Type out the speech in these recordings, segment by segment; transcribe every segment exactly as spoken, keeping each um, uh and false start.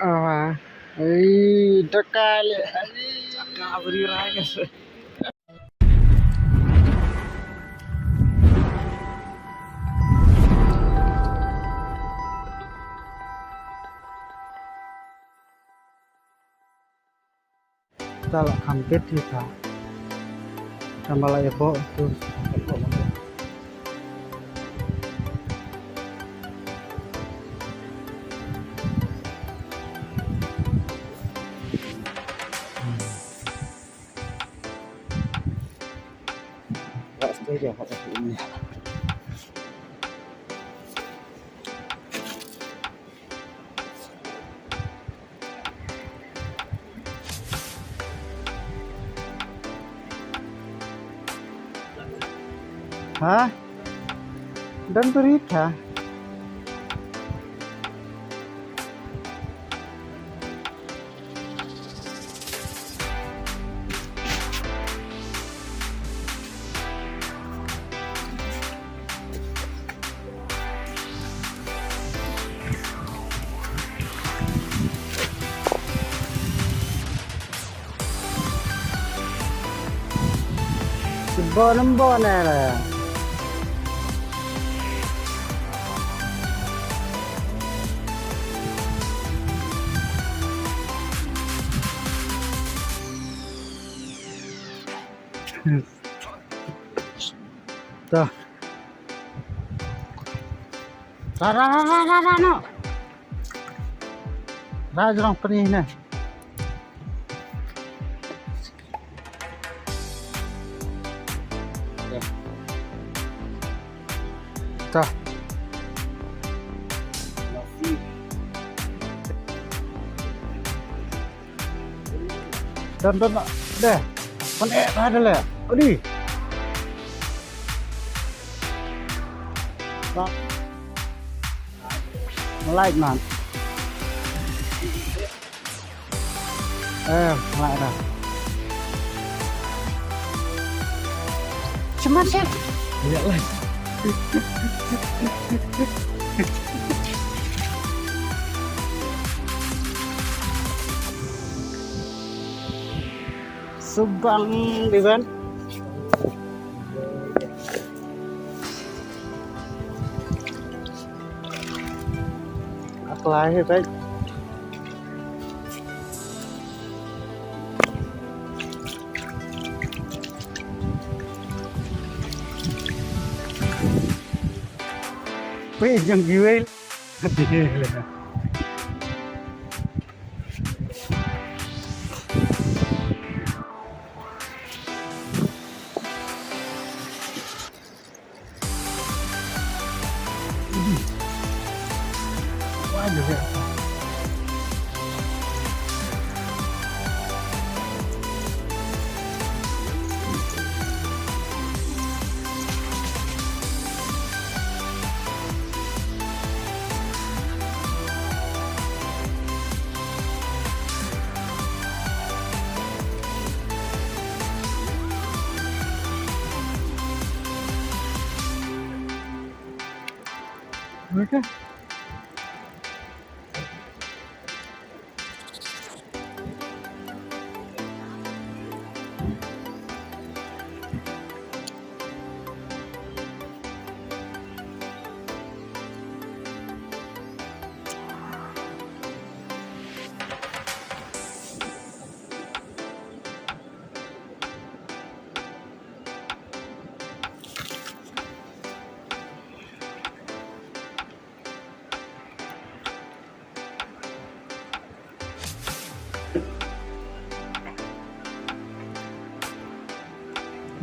Ah, ei, da kali. Cakap beri raya. Ta la kham pet hi ta. Ta ma la ïa pok tu. Ha? Don berit ha? Bon, bon, eh. Dah. Ra, ra, ra, ra, ra, ra, no. Ra jrong pynïaid ne. Ta. Don, don, deh. Pan eh, ada le. Odi. Ba. Like man. Eh, like dah. Cuma sih. Iya lah. Subang di ban. Aklai hi tai. Pei jang giwei.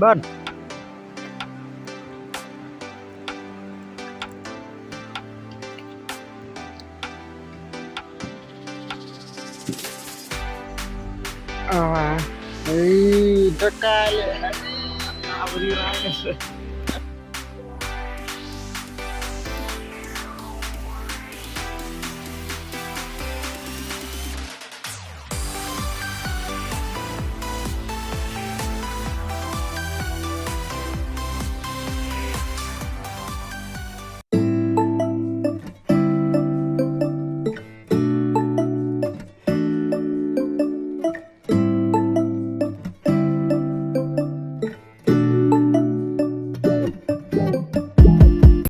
Ban. Ah, ei, da kali. Abri raya.